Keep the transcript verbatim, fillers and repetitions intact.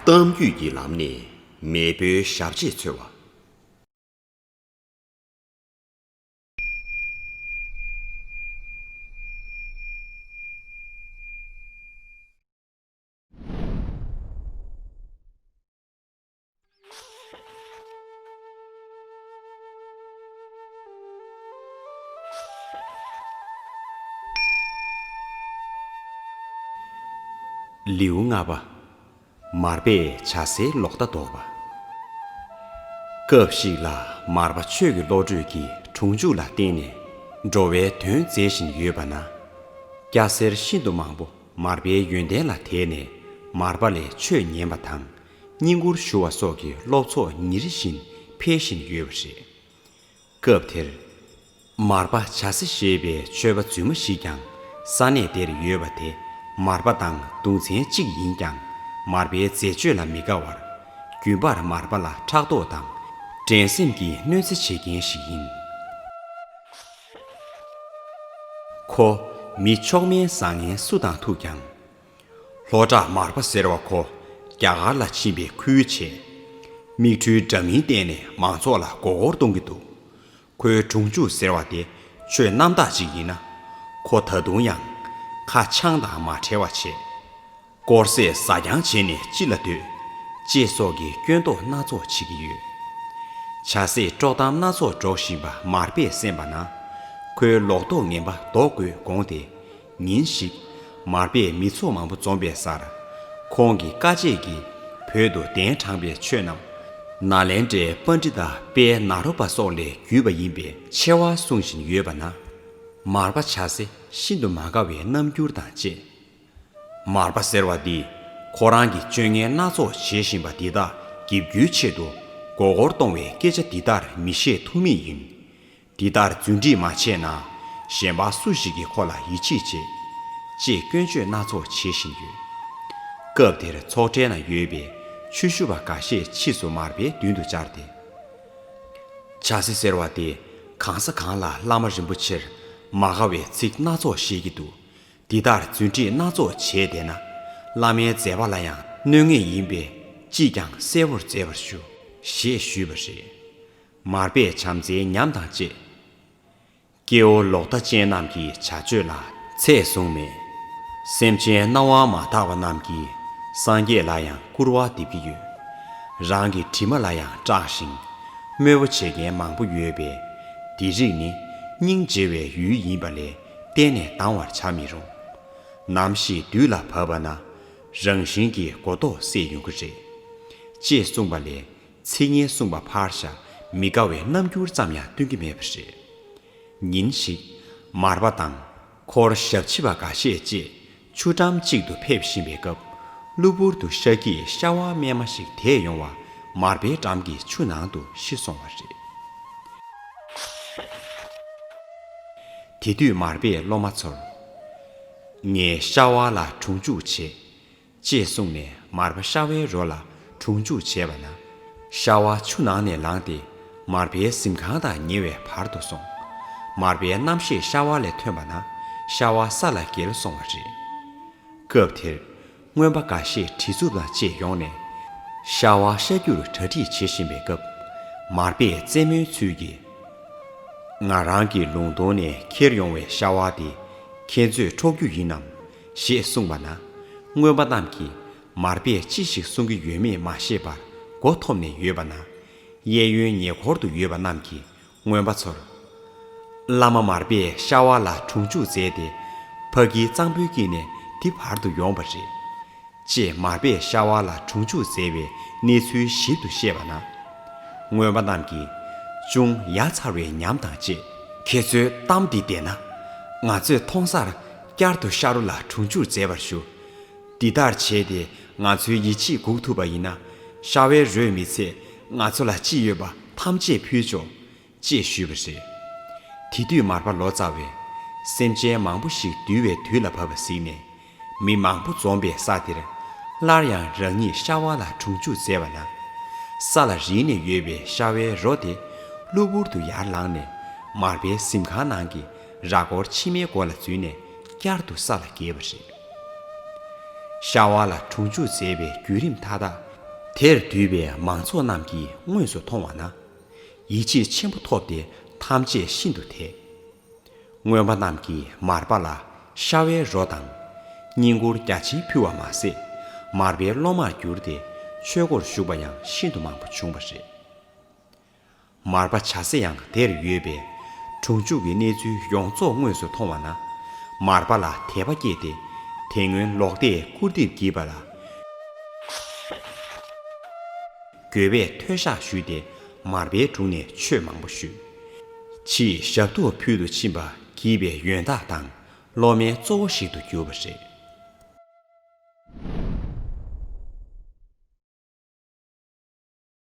གཏམ་རྒྱུད་ཀྱི་ལམ་ནས་མེས་པོའི་ཞབས་རྗེས་འཚོལ་བ། ལེའུ་ལྔ་པ། མར་པས་བྱ་སེར་ལོག་ལྟ་བཟློག་པ། སྐབས་ཤིག་ལ་མར་པ་ཆོས་ཀྱི་བློ་གྲོས་ཀྱིས་སྒྲུང་མཇུག་ལ་བརྟེན་ནས་འགྲོ་བའི་དོན་མཛད་བཞིན་ཡོད་པ་ན། སྐྱ་སེར་ཤིན་ཏུ་མང་པོ་མར་པའི་ཡོན་ཏན་ལ་དད་ནས་མར་པ་ལས་ཆོས་ཉན་པ་དང་བསྙེན་བཀུར་ཞུ་བ་སོགས་ཀྱི་སློབ་ཚོགས་ཉིན་རེ་བཞིན་འཕེལ་བཞིན་ཡོད་པ་རེད། སྐབས་དེར། མར་པ་བྱ་སེ་ཞེས་པའི་ཆོས་པ་རྫུན་མ་ཞིག་ཀྱང་ས་གནས་དེར་ཡོད་པ་དེ་མར་པ་དང་གདུང་ཚན་གཅིག་ཡིན་ཀྱང་མར་པའི་མཛད་སྤྱོད་ལ་མི་དགའ་བར་རྒྱུན་པར་མར་པ་ལ་ཕྲག་དོག་དང་འགྲན་སེམས་ཀྱིས་གནོད་འཚེ་བྱེད་མཁན་ཞིག་ཡིན། ཁོ་མི་མཆོག་དམན་བཟང་ངན་སུ་དང་ཐུག་ཀྱང་། ལྷོ་བྲག་མར་པ་ཟེར་བ་ཁོ་རྒྱ་གར་ལ་ཕྱིན་པའི་ཁུལ་བྱས། མིག་འཕྲུལ་འདྲ་མིན་བསྟན་ནས་མང་ཚོགས་ལ་མགོ་སྐོར་གཏོང་གི་འདུག་ཁོའི་སྒྲུང་མཇུག་ཟེར་བ་དེ་ཆོས་རྣམ་དག་ཅིག་ཡིན་ན། ཁོ་ད་དུང་ཡང་ཁ་ཆང་དང་མ་བྲལ་བ་བྱས། དཀོར་ཟས་ཟ་རྐྱང་བྱས་ནས་ཅི་ལ་སྡོད། ཅེས་སོགས་ཀྱི་སྐྱོན་འདོགས་སྣ་ཚོགས་བྱེད་ཀྱི་ཡོད། བྱ་སེར་དཀྲོག་གཏམ་སྣ་ཚོགས་སྒྲོག་བཞིན་པ་མར་པས་གསན་པ་ན། ཁོའི་ལོག་རྟོག་ངན་པ་ཟློག་དགོས་དགོངས་ཏེ། ཉིན་ཞིག་མར་པས་མི་ཚོགས་མང་པོ་འཛོམས་པའི་སར། ཁོང་གི་བཀའ་བཅད་ཀྱིས་བོད་དུ་གདན་དྲངས་པའི་ཆོས་རྣམས། ནཱ་ལེནྡྲའི་པཎྜི་ཏ་དཔལ་ནཱ་རོ་པ་སོགས་ལས་བརྒྱུད་པ་ཡིན་པའི་ཆེ་བ་གསུང་བཞིན་ཡོད་པ་ན། མར་པ་བྱ་སེ་ཤིན་ཏུ་མ་དགའ་བའི་རྣམ་འགྱུར་དང་བཅས། མར་པ་ཟེར་བ་འདིས་ཁོ་རང་གི་སྤྱོད་ངན་སྣ་ཚོགས་བྱེད་བཞིན་པ་འདི་དག་འགེབས་རྒྱུའི་ཆེད་དུ་མགོ་སྐོར་གཏོང་བའི་སྐད་ཆ་འདི་ལྟར་མི་བཤད་ཐུ་མི་ཡིན། འདི་ལྟར་རྫུན་སྒྲིག་མ་བྱས་ན་གཞན་པ་སུ་ཞིག་གིས་ཁོ་ལ་ཡིད་ཆེས་བྱེད། ཅེས་སྐྱོན་བརྗོད་སྣ་ཚོགས་བྱེད་བཞིན་ཡོད། སྐབས་དེར་ཚོགས་གྲལ་ན་ཡོད་པའི་ཆོས་ཞུ་བ་འགའ་ཤས་ཕྱིས་སུ་མར་པའི་མདུན་དུ་བཅར་ཏེ། བྱ་སེ་ཟེར་བ་དེ་གང་ས་གང་ལ་བླ་མ་རིན་པོ་ཆེར་མ་དགའ་བའི་ཚིག་སྣ་ཚོགས་བཤད་ཀྱི་འདུག་འདི་ལྟར་རྫུན་སྒྲིག་སྣ་ཚོགས་བྱས་བསྡད་ན། བླ་མའི་མཛད་པ་ལ་ཡང་གནོད་ངེས་ཡིན་པས་ཅིས་ཀྱང་གསལ་བོར་མཛད་པར་ཞུ། ཞེས་ཞུས་པ་རེད། མར་པས་བྱམས་བརྩེའི་ཉམས་དང་བཅས། སྐྱེ་བོ་ལོག་ལྟ་ཅན་རྣམས་ཀྱི་བྱ་སྤྱོད་ལ་ཚད་བཟུང་མེད། སེམས་ཅན་སྣང་བ་མ་དག་པ་རྣམས་ཀྱིས་སངས་རྒྱས་ལ་ཡང་སྐུར་བ་འདེབས་ཀྱི་ཡོད། རང་གི་དྲི་མ་ལ་ཡང་སྐྲག་ཞིང་དམོད་པོ་བྱེད་མཁན་མང་པོ་ཡོད་པས། འདི་རིགས་ནི་སྙིང་རྗེ་བའི་ཡུལ་ཡིན་པ་ལས་གཏན་ནས་ལྡང་བར་བྱ་མི་རུང་། ནམ་ཞིག་དུས་ལ་བབ་པ་ན་རང་བཞིན་གྱིས་གོ་རྟོགས་སད་ཡོང་གི་རེད། ཅེས་གསུངས་པ་ལས་ཚིག་ངན་གསུངས་པ་ཕར་བཞག་མི་དགའ་བའི་རྣམ་འགྱུར་ཙམ་ཡང་སྟོན་གྱི་མེད་པ་རེད། ཉིན་ཞིག་མར་པ་དང་འཁོར་ཞབས་ཕྱི་པ་འགའ་ཤས་བཅས་ཆུ་འགྲམ་གཅིག་ཏུ་ཕེབས་བཞིན་པའི་སྐབས། གློ་བུར་དུ་ཤ་སྐྱིད་ཤ་བ་སྨྲས་མ་ཞིག་དེད་ཡོང་བ་མར་པའི་འགྲམ་གྱི་ཆུ་ནང་དུ་ཤི་སོང་བ་རེད། དེ་དུས་མར་པས་སློབ་མ་ཚོར། ངས་ཤ་བ་ལ་སྒྲུང་འཇུག་བྱེད། ཅེས་གསུངས་ནས་མར་པ་ཤ་བའི་རོ་ལ་སྒྲུང་འཇུག་བྱས་པ་ན། ཤ་བ་ཆུ་ནང་ནས་ལངས་ཏེ་མར་པའི་གཟིམ་ཁང་དང་ཉེ་བའི་བར་དུ་སོང་། མར་པའི་རྣམ་ཤེས་ཤ་བ་ལས་ཐོན་པ་ན་ཤ་བ་ས་ལ་འགྱེལ་སོང་བ་རེད། སྐབས་དེར་རྔོན་པ་འགའ་ཤས་གྲི་འཚུབ་དང་བཅས་ཡོང་ནས་ཤ་བ་བཤའ་རྒྱུར་གྲ་སྒྲིག་བྱེད་བཞིན་པའི་སྐབས། མར་པས་རྩེད་མོའི་ཚུལ་གྱིས། ང་རང་གི་ལུང་སྟོང་ནས་ཁྱེར་ཡོང་བའི་ཤ་བ་དེ་ཁྱེད་ཚོས་འཕྲོག་རྒྱུ་ཡིན་ནམ། ཞེས་གསུངས་པ་ན། རྔོན་པ་རྣམས་ཀྱིས་མར་པས་ཅི་ཞིག་གསུང་གི་ཡོད་མེད་མ་ཤེས་པར་མགོ་འཐོམས་ནས་ཡོད་པ་ན། གཡས་གཡོན་ཉེ་འཁོར་དུ་ཡོད་པ་རྣམས་ཀྱིས་རྔོན་པ་ཚོར། བླ་མ་མར་པས་ཤ་བ་ལ་སྒྲུང་འཇུག་མཛད་དེ། ཕ་གིའི་གཙང་པོའི་དཀྱིལ་ནས་འདི་བར་དུ་ཡོང་བ་རེད། ཅེས་མར་པས་ཤ་བ་ལ་སྒྲུང་འཇུག་མཛད་པའི་གནས་ཚུལ་ཞིབ་ཏུ་བཤད་པ་ན། རྔོན་པ་རྣམས་ཀྱིས། ཅུང་ཡ་མཚར་བའི་ཉམས་དང་བཅས། ཁྱེད་ཚོའི་གཏམ་འདི་བདེན་ན། ང་ཚོས་མཐོང་སར་བསྐྱར་དུ་ཤ་རོ་ལ་སྒྲུང་འཇུག་མཛད་པར་ཞུ། འདི་ལྟར་བྱས་ཏེ་ང་ཚོའི་ཡིད་ཆེས་འགུག་ཐུབ་པ་ཡིན་ན། ཤ་བའི་རོས་མི་ཚད་ང་ཚོ་ལ་ཅི་ཡོད་པ་ཐམས་ཅད་ཕུལ་ཆོག་ཅེས་ཞུས་པ་རེད། དེ་དུས་མར་པ་ལོ་ཙཱ་བས། སེམས་ཅན་མང་པོ་ཞིག་འདུལ་བའི་དུས་ལ་བབ་པ་གཟིགས་ནས། མི་མང་པོ་འཛོམས་པའི་ས་དེར། སླར་ཡང་རང་ཉིད་ཤ་བ་ལ་སྒྲུང་འཇུག་མཛད་པ་ན། ས་ལ་རིལ་ནས་ཡོད་པའི་ཤ་བའི་རོ་དེ། གློ་བུར་དུ་ཡར་ལངས་ནས། མར་པའི་གཟིམ་ཁང་ནང་གི་ར་སྐོར་ཕྱི་མའི་སྒོ་ལ་འཛུལ་ནས། བསྐྱར་དུ་ས་ལ་འགྱེལ་བ་རེད། ཤ་བ་ལ་སྒྲུང་འཇུག་མཛད་པའི་བརྒྱུད་རིམ་མཐའ་དག་ དེར་འདུས་པའི་མང་ཚོགས་རྣམས་ཀྱིས་དངོས་སུ་མཐོང་བ་ན། ཡིད་ཆེས་ཆེན་པོ་ཐོབ་སྟེ་ཐམས་ཅད་ཤིན་ཏུ་དད། རྔོན་པ་རྣམས་ཀྱིས་མར་པ་ལ་ཤ་བའི་རོ་དང་། བསྙེན་བཀུར་རྒྱ་ཆེན་ཕུལ་བ་མ་ཟད། མར་པའི་སློབ་མར་གྱུར་ཏེ་ཆོས་སྒོར་ཞུགས་པ་ཡང་ཤིན་ཏུ་མང་པོ་བྱུང་བ་རེད། མར་པ་བྱ་སེ་ཡང་དེར་ཡོད་པས། སྒྲུང་ཆུང་གི་གནས་ཚུལ་ཡོངས་རྫོགས་དངོས་སུ་མཐོང་བ་ན། མར་པ་ལ་དད་པ་སྐྱེས་ཏེ། དེ་སྔོན་ལོག་ལྟས་སྐུར་འདེབས་བགྱིས་པ་ལ་དགོས་པའི་མཐོལ་བཤགས་ཞུས་ཏེ། མར་པའི་དྲུང་ནས་ཆོས་མང་པོ་ཞུས། ཕྱིས་ཞབས་ཏོག་ཕུལ་དུ་ཕྱིན་པ་བགྱིས་པའི་ཡོན་བདག་དང་སློབ་མའི་གཙོ་བོ་ཞིག་ཏུ་གྱུར་པ་རེད།